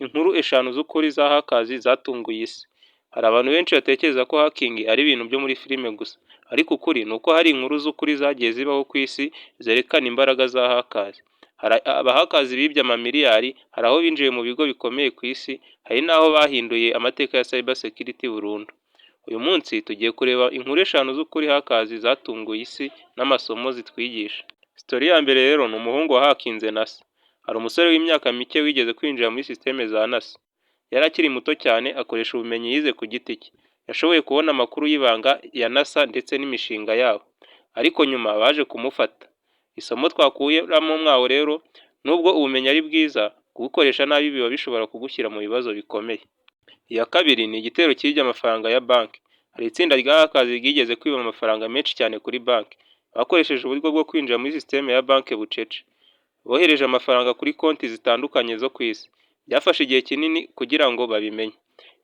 Inkuru eshanu z'ukuri za hackers zatunguye isi. Hari abantu benshi batekereza ko hacking ari ibintu byo muri filime gusa, ariko ukuri ni uko hari inkuru z'ukuri zagiye zibaho ku isi zerekana imbaraga za hackers. Hari abahackers bibye amamiliyari, hari aho binjiye mu bigo bikomeye ku isi, hari n'aho bahinduye amateka ya cyber security burundu. Uyu munsi tugiye kureba inkuru eshanu z'ukuri hackers zatunguye isi n'amasomo zitwigisha. Story ya mbere rero ni umuhungu wahakinze NASA. Hari umusore w'imyaka mike wigeze kwinjira muri system za NASA. Yari akiri muto cyane, akoresha ubumenyi yize ku giti cye. Yashoboye kubona amakuru y'ibanga ya NASA ndetse n'imishinga yabo. Ariko nyuma baje kumufata. Isomo twakuramo mwawo rero, nubwo ubumenyi ari bwiza, kubukoresha nabi biba bishobora kugushyira mu bibazo bikomeye. Iya kabiri ni igitero cyibye amafaranga ya banki. Hari itsinda rya hackers ryigeze kwiba amafaranga menshi cyane kuri banki. Bakoresheje uburyo bwo kwinjira muri system ya banki bucece. Bohereje amafaranga kuri konti zitandukanye zo ku isi. Byafashe igihe kinini kugira ngo babimenye.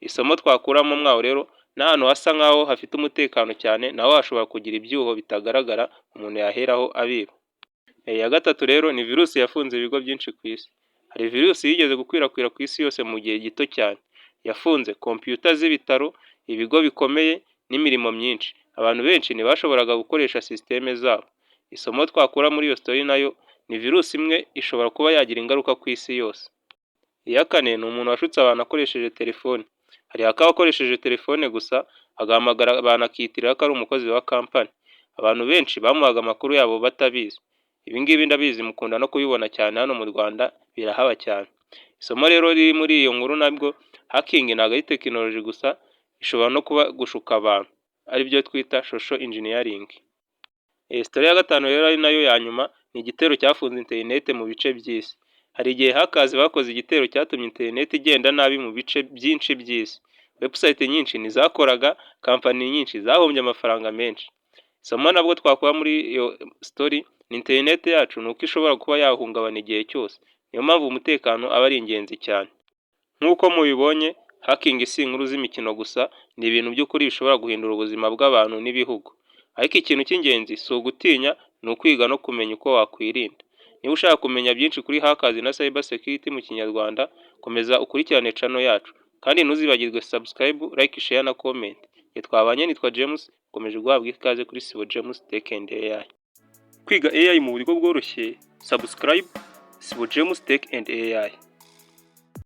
Isomo twakuramo mwawo rero, n'ahantu hasa nkaho hafite umutekano cyane, naho hashobora kugira ibyuho bitagaragara umuntu yaheraho abiba. Iya gatatu rero ni virusi yafunze ibigo byinshi ku isi. Hari virusi yigeze gukwirakwira ku isi yose mu gihe gito cyane. Yafunze kompiyuta z'ibitaro, ibigo bikomeye n'imirimo myinshi. Abantu benshi ntibashoboraga gukoresha system zabo. Isomo twakura muri iyo story nayo ni virusi imwe ishobora kuba yagira ingaruka ku isi yose. Iya kane ni umuntu washutse abantu akoresheje telefone. Hari hacker wakoresheje telefone gusa, agahamagara abantu akiyitirira ko ari umukozi wa company. Abantu benshi bamuhaga amakuru yabo batabizi. Ibi ngibi ndabizi mukunda no kubibona cyane hano mu Rwanda, birahaba cyane. Isomo rero riri muri iyo nkuru nabwo, hacking ntabwo ari tekinoloji gusa, ishobora no kuba gushuka abantu, aribyo twita social engineering. Story ya gatanu rero, ari nayo ya nyuma, ni igitero cyafunze interineti mu bice by'isi. Hari igihe hackers bakoze igitero cyatumye interineti igenda nabi mu bice byinshi by'isi. Website nyinshi ntizakoraga, company nyinshi zahombye amafaranga menshi. Isomo nabwo twakura muri iyo story ni interineti yacu, ni uko ishobora kuba yahungabana igihe cyose. Niyo mpamvu umutekano aba ari ingenzi cyane. Nk'uko mubibonye, hacking si inkuru z'imikino gusa, ni ibintu by'ukuri bishobora guhindura ubuzima bw'abantu n'ibihugu. Ariko ikintu cy'ingenzi si ugutinya, ni ukwiga no kumenya uko wakwirinda. Niba ushaka kumenya byinshi kuri hackers na cyber security mu Kinyarwanda, komeza ukurikirane channel yacu. Kandi ntuzibagirwe subscribe, like, share na comment. Njye twabanye nitwa James, ukomeje guhabwa ikaze kuri Sibo James Tech and AI. Kwiga AI mu buryo bworoshye, subscribe Sibo James Tech and AI.